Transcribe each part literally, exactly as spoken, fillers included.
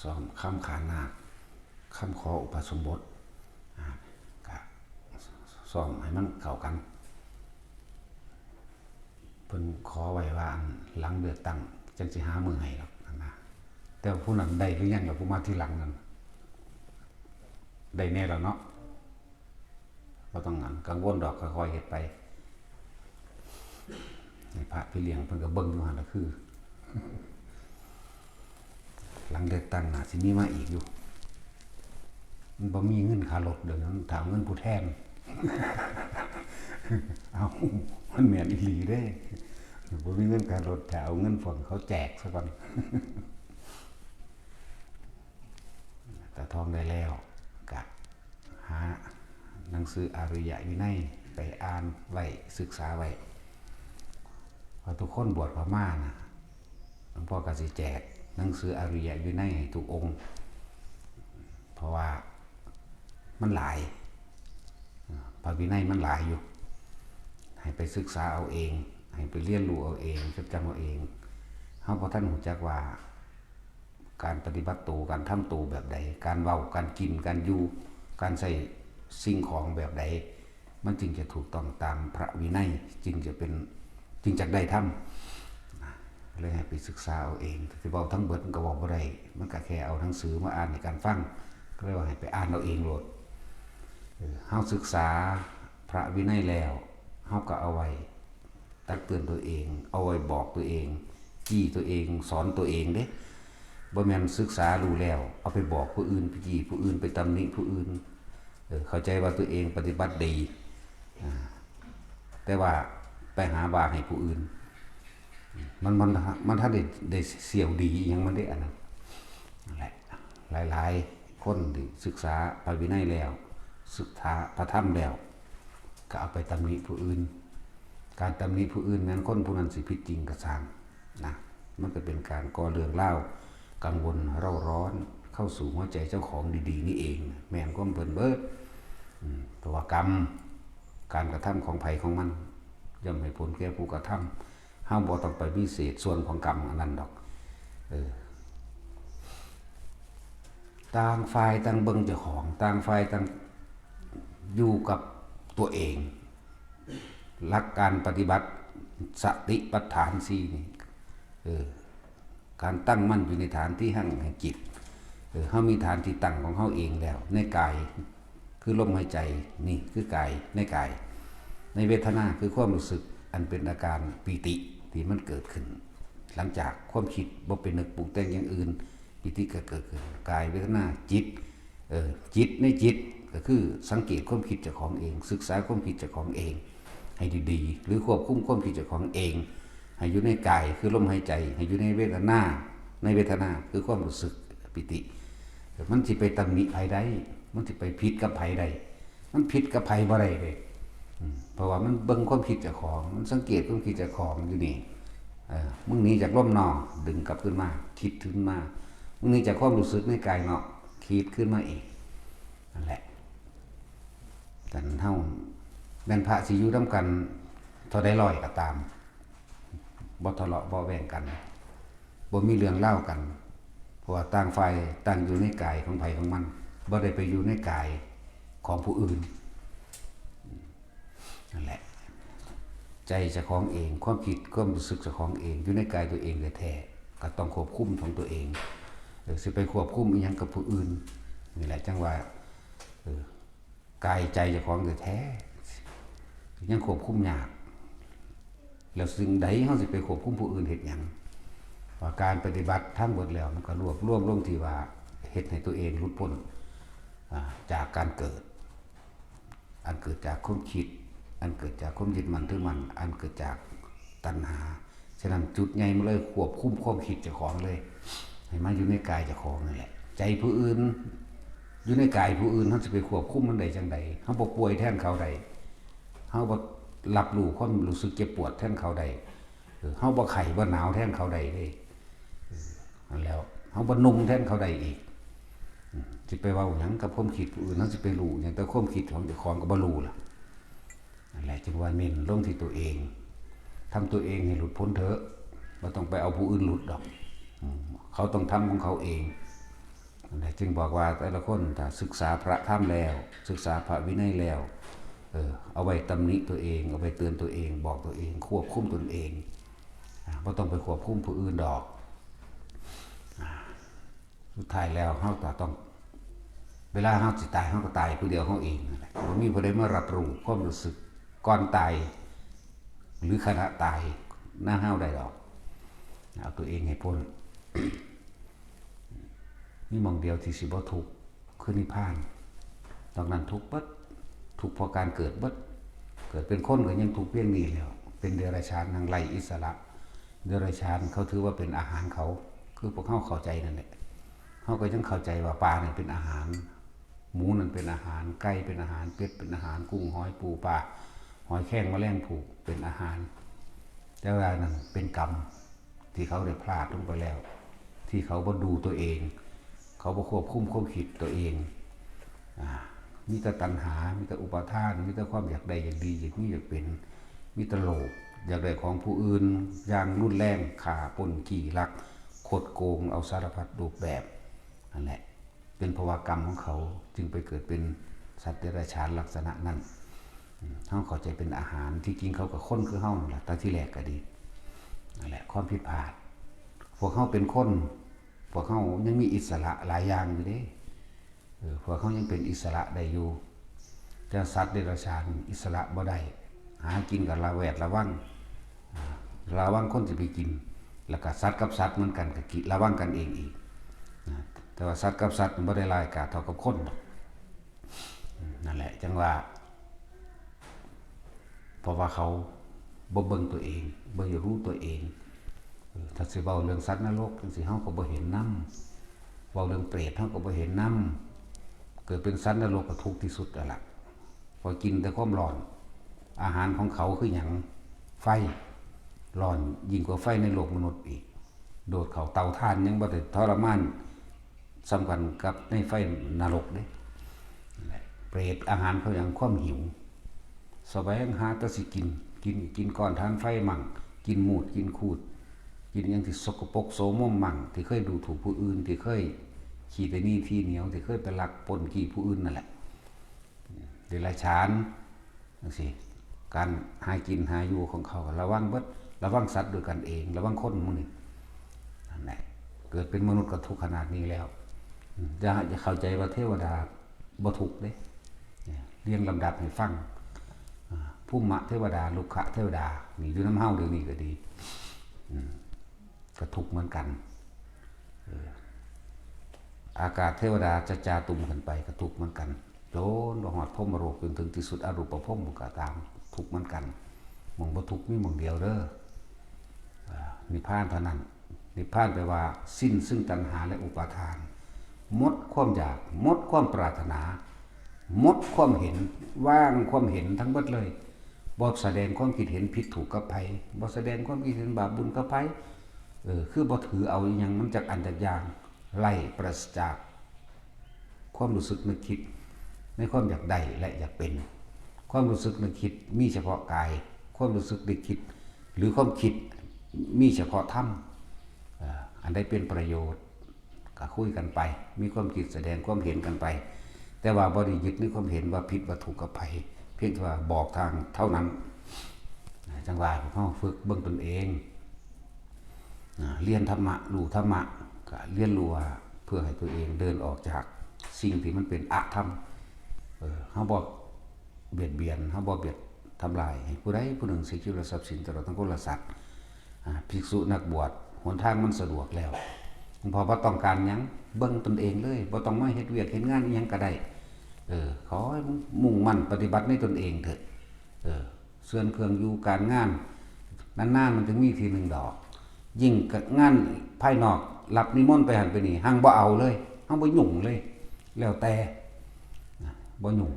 ซ้อมคำขานนาค คำขออุปสมบท อ่า ก็ซ้อมให้มันเข้ากัน เพิ่นขอไว้ว่าอันหลังเลือกตั้งจั่งสิหามื้อให้ดอกหั่นนะ แต่ว่าผู้นั้นได้หรือยังล่ะ ผู้มาทีหลังนั่น ได้แน่แล้วเนาะ บ่ต้องกังวลดอก ค่อยๆเฮ็ดไป ให้พระพี่เลี้ยงเพิ่นก็เบิ่งอยู่หั่นล่ะ คือ หลังเลือกตั้งน่าสิมีมาอีกอยู่ มันบ่มีเงินค่ารถ เดี๋ยวนั้นถ้าเอาเงินผู้แทน เอา มันแม่นอีหลีเด้ บ่มีเงินค่ารถ ถ้าเอาเงินพวกเขาแจกซะก่อน ตาทองได้แล้ว ก็หาหนังสืออริยวินัยไปอ่านไว้ ศึกษาไว้ เพราะทุกคนบวชเข้ามานะ หลวงพ่อก็สิแจกหนังสืออริยวินัยให้ทุกองค์ เพราะว่ามันหลาย พระวินัยมันหลายอยู่ ให้ไปศึกษาเอาเอง ให้ไปเรียนรู้เอาเอง จดจำเอาเอง เฮาบ่ทันรู้จักว่า การปฏิบัติตัว การทำตัวแบบใด การเว้า การกิน การอยู่ การใช้สิ่งของแบบใด มันจึงจะถูกต้องตามพระวินัย จึงจะเป็น จึงจะได้ธรรม นะ เลยให้ไปศึกษาเอาเอง สิเว้าทั้งเบิดมันก็เว้าบ่ได้ มันก็แค่เอาหนังสือมาอ่านให้กันฟัง ก็เลยว่าให้ไปอ่านเอาเองโลด เออ เฮาศึกษาพระวินัยแล้ว เฮาก็เอาไว้ตักเตือนตัวเอง เอาไว้บอกตัวเอง จี้ตัวเอง สอนตัวเองเด้ บ่แม่นศึกษารู้แล้ว เอาไปบอกผู้อื่น ไปจี้ผู้อื่น ไปตำหนิผู้อื่น เออ เข้าใจว่าตัวเองปฏิบัติดี อ่า แต่ว่าไปหาว่าให้ผู้อื่น มัน มัน มันทันได้ ได้เสี้ยวดีอิหยังมันเด้อันนั้น นั่นแหละ หลายๆคนที่ศึกษาพระวินัยแล้ว ศึกษาพระธรรมแล้ว ก็เอาไปตำหนิผู้อื่น การตำหนิผู้อื่นนั้นคนผู้นั้นสิผิดจริงก็ซ่างนะ มันก็เป็นการก่อเรื่องราวกังวลเร่าร้อนเข้าสู่หัวใจเจ้าของดีๆนี่เอง แม่นความเพิ่นเบิด อืม เพราะว่ากรรม การกระทำของไผของมัน ย่อมให้ผลแก่ผู้กระทำ เฮาบ่ต้องไปมีเศษส่วนของกรรมอันนั้นดอก เออ ต่างฝ่ายต่างเบิ่งเจ้าของ ต่างฝ่ายต่างอยู่กับตัวเอง หลักการปฏิบัติสติปัฏฐานสี่นี่ เออ การตั้งมั่นอยู่ในฐานที่ตั้งแห่งจิต เออ เฮามีฐานที่ตั้งของเฮาเองแล้ว ในกาย คือลมหายใจ นี่คือกาย ในกาย ในเวทนาคือความรู้สึกอันเป็นอาการปีติที่มันเกิดขึ้น หลังจากความคิดบ่ไปนึกปรุงแต่งอย่างอื่น ปีติก็เกิดขึ้น กาย เวทนา จิต เออ จิตในจิตก็คือสังเกตความคิดเจ้าของเอง ศึกษาความคิดเจ้าของเอง ให้ดีๆ หรือควบคุมความคิดเจ้าของเอง ให้อยู่ในกายคือลมหายใจ ให้อยู่ในเวทนา ในเวทนาคือความรู้สึกปีติ มันสิไปตำหนิไผได้ มันสิไปผิดกับไผได้ มันผิดกับไผบ่ได้เด้ อืม เพราะว่ามันเบิ่งความคิดเจ้าของ มันสังเกตความคิดเจ้าของอยู่นี่ เออ มึงหนีจากลมหนอ ดึงกลับขึ้นมา คิดขึ้นมา มึงหนีจากความรู้สึกในกายเนาะ คิดขึ้นมาอีก นั่นแหละ กันเฮา แม่นพระสิอยู่นำกันเท่าใดร้อยก็ตาม บ่ทะเลาะเบาะแว้งกัน บ่มีเรื่องราวกัน เพราะว่าต่างฝ่ายต่างอยู่ในกายของไผของมัน บ่ได้ไปอยู่ในกายของผู้อื่น นั่นแหละ ใจเจ้าของเอง ความคิดความรู้สึกเจ้าของเอง อยู่ในกายตัวเองแท้ๆ ก็ต้องควบคุมของตัวเอง เออ สิไปควบคุมอิหยังกับผู้อื่น นี่แหละจั่งว่า เออ กายใจเจ้าของแท้ๆ ยังควบคุมยาก แล้วสิ่งใดเฮาสิไปควบคุมผู้อื่นเฮ็ดหยัง ว่าการปฏิบัติทั้งหมดแล้วมันก็รวบรวมลงที่ว่าเฮ็ดให้ตัวเองหลุดพ้น อ่า จากการเกิด อันเกิดจากความคิด อันเกิดจากความยึดมั่นถือมั่น อันเกิดจากตัณหา ฉะนั้นจุดใหญ่มันเลยควบคุมความคิดเจ้าของเลย ให้มาอยู่ในกายเจ้าของนั่นแหละ ใจผู้อื่น อยู่ในกายผู้อื่น เฮาสิไปควบคุมมันได้จั่งใด เฮาบ่ป่วยแทนเขาได้ เฮาบ่รับรู้ความรู้สึกเจ็บปวดแทนเขาได้ เออ เฮาบ่ไข้บ่หนาวแทนเขาได้เด้ เออ นั่นแหล้ว เฮาบ่หนุ่มแทนเขาได้อีก อืม สิไปเว้าหยังกับความคิดผู้อื่น เฮาสิไปรู้หยังแต่ความคิดของเจ้าของก็บ่รู้ล่ะ นั่นแหละจึงว่าเน้นลงที่ตัวเอง ทำตัวเองให้หลุดพ้นเถอะ บ่ต้องไปเอาผู้อื่นหลุดดอก อืม เขาต้องทำของเขาเอง นั่นแหละจึงบอกว่าแต่ละคนถ้าศึกษาพระธรรมแล้ว ศึกษาพระวินัยแล้ว เออ เอาไว้ตำหนิตัวเอง เอาไว้เตือนตัวเอง บอกตัวเอง ควบคุมตนเอง อ่า บ่ต้องไปควบคุมผู้อื่นดอก อ่า สุดท้ายแล้วเฮาก็ต้อง เวลาเฮาสิตาย เฮาก็ตายผู้เดียวเฮาเองนั่นแหละ บ่มีผู้ใดมารับรู้ความรู้สึกก่อนตาย หรือขณะตายนำเฮาได้ดอก เอาตัวเองให้พ้น มีหม่องเดียวที่สิบ่ทุกข์ คือนิพพาน นอกนั้นทุกข์เบิด ทุกข์เพราะการเกิดเบิด เกิดเป็นคนก็ยังทุกข์เพียงนี้แล้ว เป็นเดรัจฉานยังไร้อิสระ เดรัจฉานเขาถือว่าเป็นอาหารเขา คือพวกเฮาเข้าใจนั่นแหละ เฮาก็ยังเข้าใจว่าปลาเนี่ยเป็นอาหาร หมูนั่นเป็นอาหาร ไก่เป็นอาหาร เป็ดเป็นอาหาร กุ้งหอยปูปลา หอยแครงแมลงภู่เป็นอาหาร แต่ว่านั่นเป็นกรรมที่เขาได้พลาดลงไปแล้ว ที่เขาบ่ดูตัวเอง เขาบ่ควบคุมความคิดตัวเอง อ่า มีแต่ตัณหา มีแต่อุปาทาน มีแต่ความอยากได้อยากดี อยากมีอยากเป็น มีแต่โลภ อยากได้ของผู้อื่นอย่างรุนแรง ฆ่าปล้นจี้ลัก คดโกง เอาสารพัดรูปแบบ นั่นแหละ เป็นเพราะว่ากรรมของเขาจึงไปเกิดเป็นสัตว์เดรัจฉานลักษณะนั้น อืม เฮาเข้าใจเป็นอาหาร ที่จริงเขาก็คนคือเฮานั่นแหละ ตั้งที่แรกก็ดี นั่นแหละ ความผิดพลาด พวกเฮาเป็นคน พวกเฮายังมีอิสระหลายอย่างอยู่เด้ เออ พวกเฮายังเป็นอิสระได้อยู่ แต่สัตว์เดรัจฉานอิสระบ่ได้ หากินก็ระแวดระวัง อ่า ระวังคนสิไปกิน แล้วก็สัตว์กับสัตว์เหมือนกันก็กิ ระวังกันเองอีก นะ แต่ว่าสัตว์กับสัตว์มันบ่ได้ร้ายกาจเท่ากับคนดอก อืม นั่นแหละ จังว่า เพราะว่าเขาบ่เบิ่งตัวเอง บ่รู้ตัวเอง เออ ถ้าสิเว้าเรื่องสัตว์นรกจังซี้ เฮาก็บ่เห็นนำ เว้าเรื่องเปรต เฮาก็บ่เห็นนำ เกิดเป็นสัตว์นรกก็ทุกข์ที่สุดแล้วล่ะ เพราะกินแต่ความร้อน อาหารของเขาคือหยัง ไฟ ร้อนยิ่งกว่าไฟในโลกมนุษย์อีก โดดเข้าเตาถ่านยังบ่ได้ทรมานส่ำกันกับในไฟนรกเด้ นั่นแหละ เปรตอาหารเขาหยัง ความหิว แสวงหาแต่สิกิน กิน กินก้อนถ่านไฟมั่ง กินมูด กินคูด กินหยังที่สกปรกโสมมมั่ง ที่เคยดูถูกผู้อื่น ที่เคยขี้ตะหนี่ทีเหนียว ที่เคยไปลักปล้นจี้ผู้อื่นนั่นแหละ เดรัจฉานจังซี้ การหากินหาอยู่ของเขาก็ระวังเบิด ระวังสัตว์ด้วยกันเอง ระวังคนหมู่นี้ นั่นแหละ เกิดเป็นมนุษย์ก็ทุกข์ขนาดนี้แล้ว อืม อย่า อย่าเข้าใจว่าเทวดาบ่ทุกข์เด้ เนี่ย เรียงลำดับให้ฟัง อ่า ภูมิเทวดา รุกขเทวดา นี่อยู่นำเฮาเดี๋ยวนี้ก็ดี อืม ก็ทุกข์เหมือนกัน เออ อากาศเทวดาจะจาตุมขึ้นไปก็ทุกข์เหมือนกัน จนบ่ฮอดพรหมโลก จนถึงที่สุดอรูปพรหมก็ตาม ทุกข์เหมือนกัน หม่องบ่ทุกข์มีหม่องเดียวเด้อ อ่า นิพพานเท่านั้น นิพพานแปลว่าสิ้นซึ่งตัณหาและอุปาทาน หมดความอยาก หมดความปรารถนา หมดความเห็น วางความเห็นทั้งหมดเลย บ่แสดงความคิดเห็นผิดถูกกับไผ บ่แสดงความคิดเห็นบาปบุญกับไผ เออ คือบ่ถือเอาอิหยังมันจักอันจักอย่าง ไร้ปราศจากความรู้สึกนึกคิด ในความอยากได้และอยากเป็น ความรู้สึกนึกคิดมีเฉพาะกาย ความรู้สึกนึกคิด หรือความคิดมีเฉพาะธรรม เอ่อ อันใดเป็นประโยชน์ ก็คุยกันไป มีความคิดแสดงความเห็นกันไป แต่ว่าบ่ได้ยึดในความเห็นว่าผิดว่าถูกกับไผ เพียงแต่ว่าบอกทางเท่านั้น จังว่าพวกเฮาฝึกเบิ่งตนเอง อ่า เรียนธรรมะ รู้ธรรมะ ก็เรียนรู้ว่าเพื่อให้ตัวเองเดินออกจากสิ่งที่มันเป็นอธรรม เออ เฮาบ่เบียดเบียน เฮาบ่เบียดทำลายให้ผู้ใดผู้หนึ่งเสียชีวิตและทรัพย์สินตลอดทั้งคนและสัตว์ อ่า ภิกษุนักบวช หนทางมันสะดวกแล้ว หลวงพ่อบ่ต้องการหยัง เบิ่งตนเองเลย บ่ต้องมาเฮ็ดเวียกเฮ็ดงานอิหยังก็ได้ เออ ขอให้มุ่งมั่นปฏิบัติในตนเองเถอะ เออ ส่วนเครื่องอยู่การงาน นานๆมันถึงมีทีหนึ่งดอก ยิ่งงานภายนอก รับนิมนต์ไปหั่นไปนี่ หังบ่เอาเลย หังบ่ยุ่งเลย แล้วแต่ นะ บ่ยุ่ง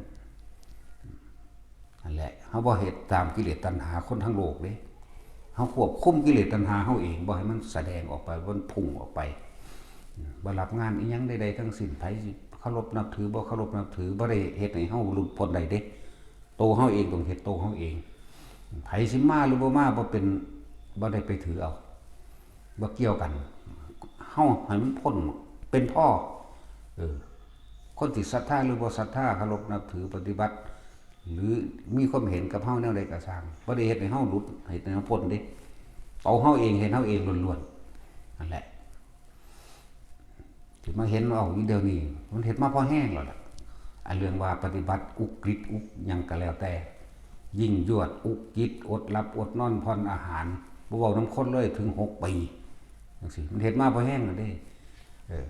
นั่นแหละ เฮาบ่เฮ็ดตามกิเลสตัณหาคนทั้งโลกเด้ เฮาควบคุมกิเลสตัณหาเฮาเอง บ่ให้มันแสดงออกไป บ่ให้มันพุ่งออกไป อืม บ่รับงานอิหยังใดๆทั้งสิ้น ไผสิเคารพนับถือ บ่เคารพนับถือ บ่ได้เฮ็ดให้เฮาหลุดพ้นได้เด้ โตเฮาเองต้องเฮ็ดโตเฮาเอง ไผสิมาหรือบ่มาบ่เป็น บ่ได้ไปถือเอา บ่เกี่ยวกัน เฮาให้มันพ้น เป็นพ่อ เออ คนที่ศรัทธาหรือบ่ศรัทธา เคารพนับถือปฏิบัติ หรือมีความเห็นกับเฮาแนวใดก็ซ่าง บ่ได้เฮ็ดให้เฮาหลุด เฮ็ดให้เฮาพ้นเด้ เอาเฮาเอง เห็นเฮาเองล้วนๆ นั่นแหละ ที่มาเห็นเอาอยู่เดี๋ยวนี้ มันเฮ็ดมาพอแฮงแล้วล่ะ อันเรื่องว่าปฏิบัติอุกฤษอุกหยังก็แล้วแต่ ยิ่งยวดอุกฤษ อดหลับอดนอนผ่อนอาหาร บ่เว้านำคนเลย ถึงหกปี จังซี้ มันเฮ็ดมาพอแฮงแล้วเด้ เออ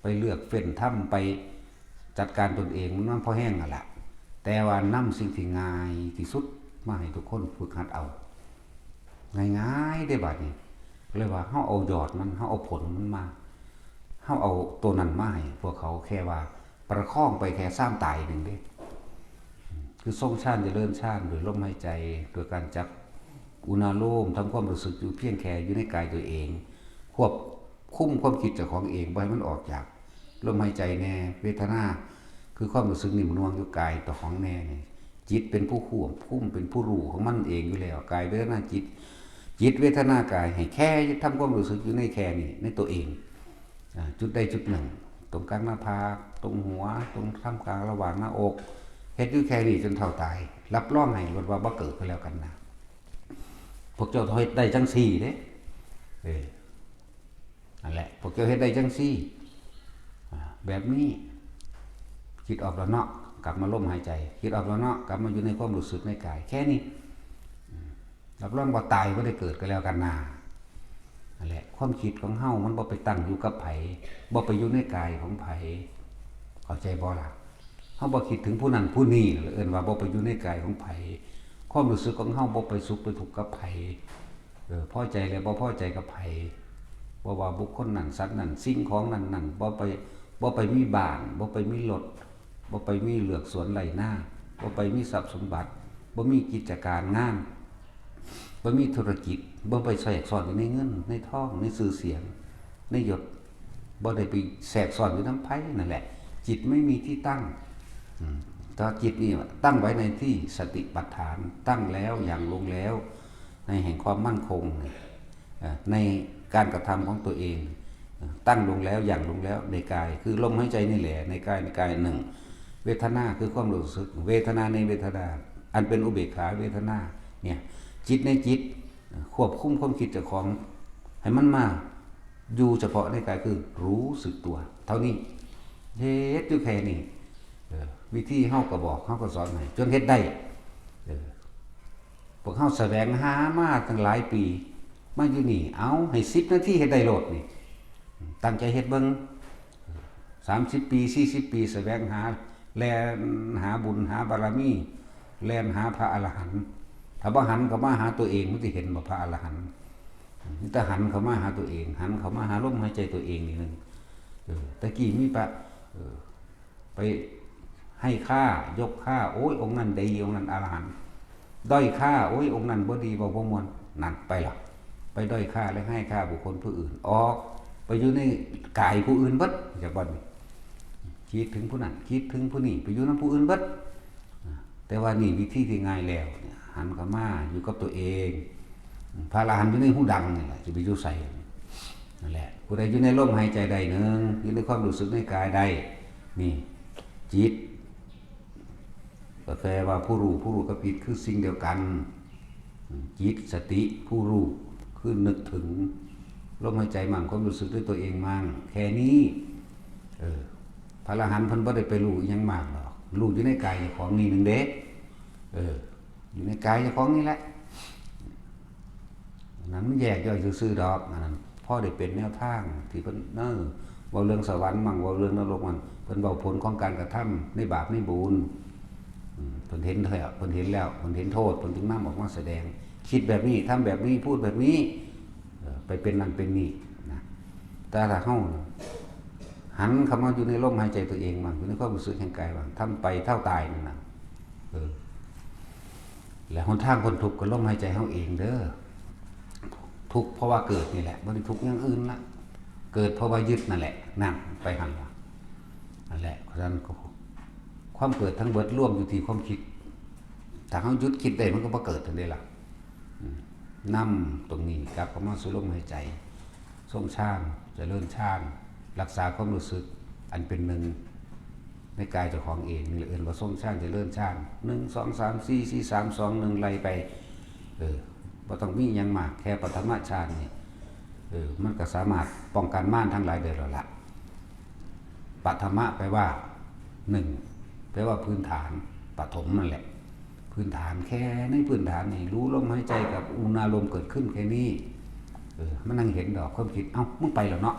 ไปเลือกเฟ้นทำ ไปจัดการตนเอง มันพอแฮงนั่นล่ะ แต่ว่านำสิ่งที่ง่ายที่สุดมาให้ทุกคนฝึกหัดเอา ง่ายๆ เด้บัดนี้ เลยว่าเฮาเอายอดมัน เฮาเอาผลมันมา เฮาเอาตัวนั้นมาให้พวกเขา แค่ว่าประคองไปแค่ซามตายหนึ่งเด้ คือทรงฌานเจริญฌานโดยลมหายใจ โดยการจับอุณาโลม ทำความรู้สึกอยู่เพียงแค่อยู่ในกายตัวเอง ควบคุมความคิดเจ้าของเอง บ่ให้มันออกจากลมหายใจแน่ เวทนา คือความรู้สึกนิ่มนวลอยู่กายเจ้าของแน่นี่ จิตเป็นผู้ควบคุม เป็นผู้รู้ของมันเองอยู่แล้ว กายเวทนาจิต จิตเวทนากาย ให้แค่ทำความรู้สึกอยู่ในแค่นี้ ในตัวเอง อ่า จุดใดจุดหนึ่ง ตรงกลางหน้าผาก ตรงหัว ตรงท่ามกลางระหว่างหน้าอก เฮ็ดอยู่แค่นี้จนเฒ่าตาย รับรองให้โลดว่าบ่เกิดก็แล้วกันนะ พวกเจ้าเฮ็ดได้จังซี่เด้ เออ นั่นแหละ พวกเจ้าเฮ็ดได้จังซี่ อ่า แบบนี้ คิดออกแล้วเนาะ กลับมาลมหายใจ คิดออกแล้วเนาะ กลับมาอยู่ในความรู้สึกในกาย แค่นี้ อืม รับรองว่าตายบ่ได้เกิดก็แล้วกันนะ นั่นแหละ ความคิดของเฮามันบ่ไปตั้งอยู่กับไผ บ่ไปอยู่ในกายของไผ เข้าใจบ่ล่ะ เฮาบ่คิดถึงผู้นั้นผู้นี้ เอิ้นว่าบ่ไปอยู่ในกายของไผ ความรู้สึกของเฮาบ่ไปสุขไปทุกข์กับไผ เออ พอใจและบ่พอใจกับไผ บ่ว่าบุคคลนั้น สัตว์นั้น สิ่งของนั้นนั้น บ่ไป บ่ไปมีบ้าน บ่ไปมีรถ บ่ไปมีเฮือนสวนไร่นา บ่ไปมีทรัพย์สมบัติ บ่มีกิจการงาน บ่มีธุรกิจ บ่ไปแทรกซ้อนอยู่ในเงิน ในทอง ในชื่อเสียง ในยศ บ่ได้ไปแทรกซ้อนอยู่นำไผนั่นแหละ จิตไม่มีที่ตั้ง อืม แต่จิตนี่ตั้งไว้ในที่สติปัฏฐาน ตั้งแล้วหยั่งลงแล้ว ในแห่งความมั่นคง เอ่อ ในการกระทำของตัวเอง เอ่อ ตั้งลงแล้วหยั่งลงแล้วในกาย คือลมหายใจนี่แหละ ในกาย ในกายหนึ่ง เวทนาคือความรู้สึก เวทนาในเวทนา อันเป็นอุเบกขาเวทนา เนี่ย จิตในจิต ควบคุมความคิดเจ้าของ ให้มันมาอยู่เฉพาะในกาย คือรู้สึกตัว เท่านี้ เฮ็ดอยู่แค่นี้ เออ วิธีเฮาก็บอก เฮาก็สอนให้ จนเฮ็ดได้ เออ พวกเฮาแสวงหามาตั้งหลายปี มาอยู่นี่ เอา ให้สิบนาทีเฮ็ดได้โลดนี่ ตั้งใจเฮ็ดเบิ่ง สามสิบปี สี่สิบปี แสวงหา แล่นหาบุญ หาบารมี แล่นหาพระอรหันต์ ถ้าบ่หันเข้ามาหาตัวเอง มันสิเห็นบ่พระอรหันต์ มีแต่หันเข้ามาหาตัวเอง หันเข้ามาหาลมหายใจตัวเองนี่หนึ่ง เออ แต่กี้มีพระ เออ ไปให้ค่า ยกค่า โอ้ย องค์นั้นดี องค์นั้นอรหันต์ ด้อยค่า โอ้ย องค์นั้นบ่ดี เว้าบ่ม่วน นั่นไปละ ไปด้อยค่าและให้ค่าบุคคลผู้อื่น ออกไปอยู่ในกายผู้อื่นเบิด อย่าบ่น คิดถึงผู้นั้น คิดถึงผู้นี้ ไปอยู่นำผู้อื่นเบิด แต่ว่านี่วิธีที่ง่ายแล้วเนี่ย หันเข้ามาอยู่กับตัวเอง พระอรหันต์อยู่ในฮูดังนี่แหละ สิไปอยู่ไส นั่นแหละ ผู้ใดอยู่ในลมหายใจได้หนึ่ง อยู่ในความรู้สึกในกายได้ นี่ จิต ก็แปลว่าผู้รู้ ผู้รู้กับจิตคือสิ่งเดียวกัน จิต สติ ผู้รู้ คือนึกถึง ลมหายใจมั่ง ความรู้สึกด้วยตัวเองมั่ง แค่นี้ เออ พระอรหันต์เพิ่นบ่ได้ไปรู้อิหยังมากดอก รู้อยู่ในกายเจ้าของนี่หนึ่งเด้ เออ อยู่ในกายเจ้าของนี่แหละ อันนั้นมันแยกย่อยซื่อๆดอก อันนั้นพอได้เป็นแนวทางที่เพิ่น เออ เว้าเรื่องสวรรค์มั่ง เว้าเรื่องนรกมั่ง เพิ่นเว้าผลของการกระทำในบาปในบุญ อืม เพิ่นเห็นแล้ว เพิ่นเห็นแล้ว เพิ่นเห็นโทษ เพิ่นจึงนำออกมาแสดง คิดแบบนี้ ทำแบบนี้ พูดแบบนี้ เออ ไปเป็นนั่นเป็นนี่นะ แต่ถ้าเฮาหันเข้ามาอยู่ในลมหายใจตัวเองมั่ง อยู่ในความรู้สึกแห่งกายมั่ง ทำไปเท่าตายนั่นน่ะ เออ และหนทางพ้นทุกข์ก็ลมหายใจเฮาเองเด้อ ทุกข์เพราะว่าเกิดนี่แหละ บ่ได้ทุกข์อย่างอื่นละ เกิดเพราะว่ายึดนั่นแหละ นั่นไปหั่นล่ะ นั่นแหละ เพราะฉะนั้นก็ ความเกิดทั้งเบิดรวมอยู่ที่ความคิด ถ้าเฮาหยุดคิดได้มันก็บ่เกิดทันเด้ล่ะ อืม นำตรงนี้กลับเข้ามาสู่ลมหายใจ ทรงฌาน เจริญฌาน รักษาความรู้สึก อันเป็นหนึ่งในกายเจ้าของเอง นี่แหละเอิ้นว่าทรงฌานเจริญฌาน หนึ่ง สอง สาม สี่ สี่ สาม สอง หนึ่ง ไล่ไป เออ บ่ต้องมีหยังมาก แค่ปฐมฌานนี่ เออ มันก็สามารถป้องกันมารทั้งหลายได้แล้วล่ะ ปฐมะแปลว่าหนึ่ง แปลว่าพื้นฐาน ปฐมนั่นแหละ พื้นฐาน แค่ในพื้นฐานนี่ รู้ลมหายใจกับอุณาโลมเกิดขึ้นแค่นี้ เออ มันนั่งเห็นดอกความคิด เอ้า มึงไปแล้วเนาะ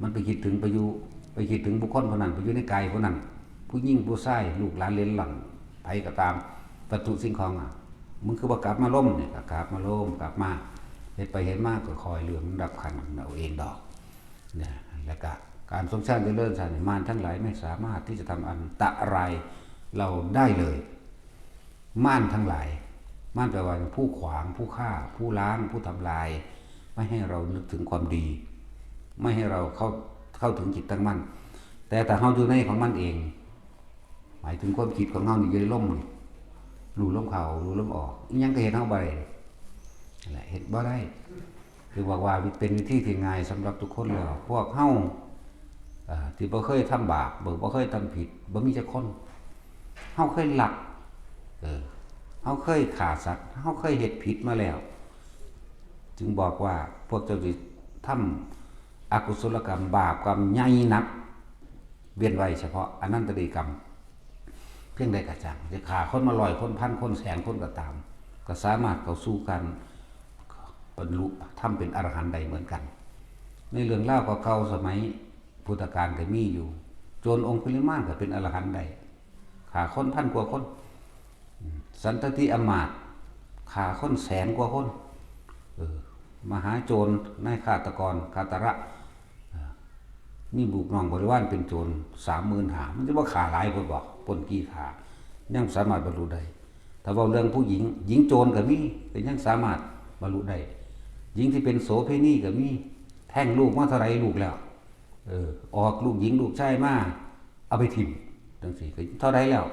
มันไปคิดถึงไปอยู่ ไปคิดถึงบุคคลผู้นั้น ไปอยู่ในกายผู้นั้น ผู้หญิงผู้ชาย ลูกหลานเหลนหลน ไผก็ตาม วัตถุสิ่งของอะ มึงคือบ่กลับมาลมเนี่ย ก็กลับมาลม กลับมา เฮ็ดไปเฮ็ดมาก็ค่อยเรื่องมันดับขันเอาเองดอก เนี่ย แล้วก็การทรงฌานเจริญฌานนี่ มารทั้งหลายไม่สามารถที่จะทำอันตรายเราได้เลย มารทั้งหลาย มารแปลว่าผู้ขวาง ผู้ฆ่า ผู้ล้าง ผู้ทำลาย ไม่ให้เรานึกถึงความดี ไม่ให้เราเข้า เข้าถึงจิตตั้งมั่น แต่ถ้าเฮาอยู่ในของมันเอง หมายถึงความคิดของเฮานี่อยู่ในลมนี่ รู้ลมเข้า รู้ลมออก อิหยังก็เฮ็ดเฮาบ่ได้ นั่นแหละ เฮ็ดบ่ได้ คือบอกว่าเป็นวิธีที่ง่ายสำหรับทุกคนแล้ว พวกเฮา เอ่อ ที่บ่เคยทำบาป บ่ บ่เคยทำผิด บ่มีจักคน เฮาเคยลัก เออ เฮาเคยฆ่าสัตว์ เฮาเคยเฮ็ดผิดมาแล้ว จึงบอกว่าพวกเจ้าสิทำอกุศลกรรม บาปกรรมใหญ่หนัก เว้นไว้เฉพาะอนันตริยกรรม เพียงใดก็ช่าง จะฆ่าคนมาร้อยคน พันคน แสนคนก็ตาม ก็สามารถเข้าสู่การบรรลุธรรมเป็นอรหันต์ได้เหมือนกัน ในเรื่องราวเก่าๆ สมัยพุทธกาลก็มีอยู่ โจรองคุลิมานก็เป็นอรหันต์ได้ ฆ่าคนพันกว่าคน สันตติอำมาตย์ ฆ่าคนแสนกว่าคน เออ มหาโจร นายฆาตกร ฆาตระ เออ มีลูกน้องบริวารเป็นโจร สามหมื่นห้า มันจะบ่ฆ่าหลายโพดบ่ ปล้นจี้ฆ่า ยังสามารถบรรลุได้ ถ้าเว้าเรื่องผู้หญิง หญิงโจรก็มี ก็ยังสามารถบรรลุได้ หญิงที่เป็นโสเภณีก็มี แท้งลูกมาเท่าใดลูกแล้ว เออ ออกลูกหญิงลูกชายมา เอาไปถิ่ม จังซี้ ก็เท่าใดแล้ว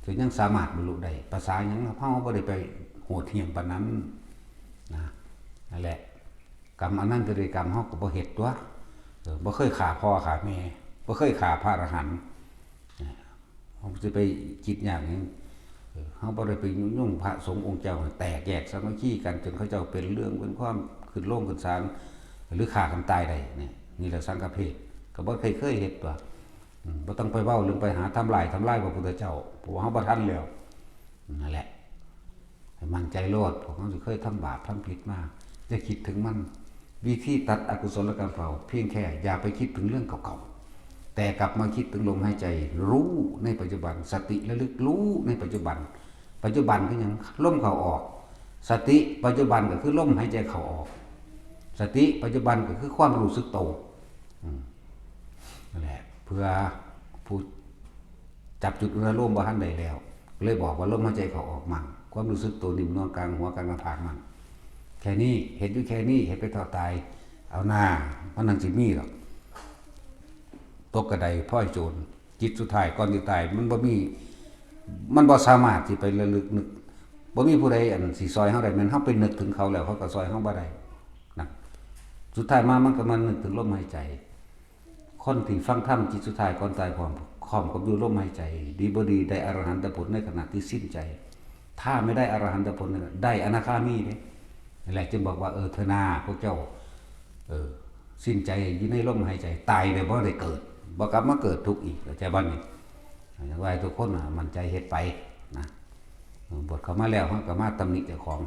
ก็ยังสามารถบรรลุได้ ภาษาหยัง เฮาบ่ได้ไปโหดเหี้ยมปานนั้นนะ นั่นแหละ กรรมอนันตริยกรรมเฮาก็บ่เฮ็ดตั๊ว เออ บ่เคยฆ่าพ่อฆ่าแม่ บ่เคยฆ่าพระอรหันต์ เฮาสิไปคิดยากหยัง เออ เฮาบ่ได้ไปยุยงพระสงฆ์องค์เจ้าให้แตกแยกสามัคคีกัน จนเขาเจ้าเป็นเรื่องเป็นความขึ้นโรงขึ้นศาล หรือฆ่ากันตายได้ นี่ นี่แหละสังฆเพศ ก็บ่เคย เคยเฮ็ดตั๊ว อืม บ่ต้องไปเว้าเรื่องไปหาทำลาย ทำลายพระพุทธเจ้า เพราะว่าเฮาบ่ทันแล้ว นั่นแหละ ให้มั่นใจโลด พวกเฮาสิเคยทำบาปทำผิดมา อย่าคิดถึงมัน วิธีตัดอกุศลกรรมเก่า เพียงแค่อย่าไปคิดถึงเรื่องเก่าๆ แต่กลับมาคิดถึงลมหายใจ รู้ในปัจจุบัน สติระลึกรู้ในปัจจุบัน ปัจจุบันคือหยัง ลมเข้าออก สติปัจจุบันก็คือลมหายใจเข้าออก สติปัจจุบันก็คือความรู้สึกโต อืม นั่นแหละ เพื่อผู้จับจุดอุณาโลมบ่ทันได้แล้ว เลยบอกว่าลมหายใจเข้าออกมั่ง ความรู้สึกโตนิ่มนวลกลางหัวกลางหน้าผากมั่ง แค่นี้ เฮ็ดอยู่แค่นี้ เฮ็ดไปเท่าตาย เอาหน้า มันนั่งสิมีหรอก ตกกระไดพลอยโจร จิตสุดท้ายก่อนสิตาย มันบ่มี มันบ่สามารถสิไประลึกนึก บ่มีผู้ใดอันสิซอยเฮาได้ แม่นเฮาไปนึกถึงเขาแล้ว เขาก็ซอยเฮาบ่ได้นะ สุดท้ายมามันก็มานึกถึงลมหายใจ คนที่ฟังธรรมจิตสุดท้ายก่อนตายพร้อม พร้อมกับอยู่ลมหายใจ ดีบ่ดีได้อรหันตผลในขณะที่สิ้นใจ ถ้าไม่ได้อรหันตผลเนี่ย ได้อนาคามีเด้ นั่นแหละจึงบอกว่า เออ เถอะนาพวกเจ้า เออ สิ้นใจอยู่ในลมหายใจ ตายแล้วบ่ได้เกิด บ่กลับมาเกิดทุกข์อีก เข้าใจบ่นี่ อยากให้ทุกคนน่ะ มั่นใจเฮ็ดไปนะ บวชเข้ามาแล้ว เฮาก็มาตำหนิเจ้าของ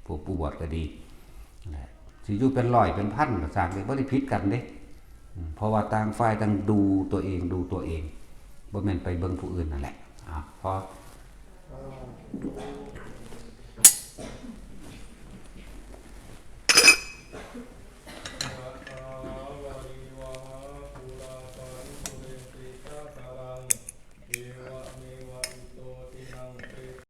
ผู้ ผู้บวชก็ดี นั่นแหละ สิอยู่เป็นร้อยเป็นพันก็ช่าง บ่ได้ผิดกันเด้ อืม เพราะว่าต่างฝ่ายต่างดูตัวเอง ดูตัวเอง บ่แม่นไปเบิ่งผู้อื่นนั่นแหละ อ่ะ พอ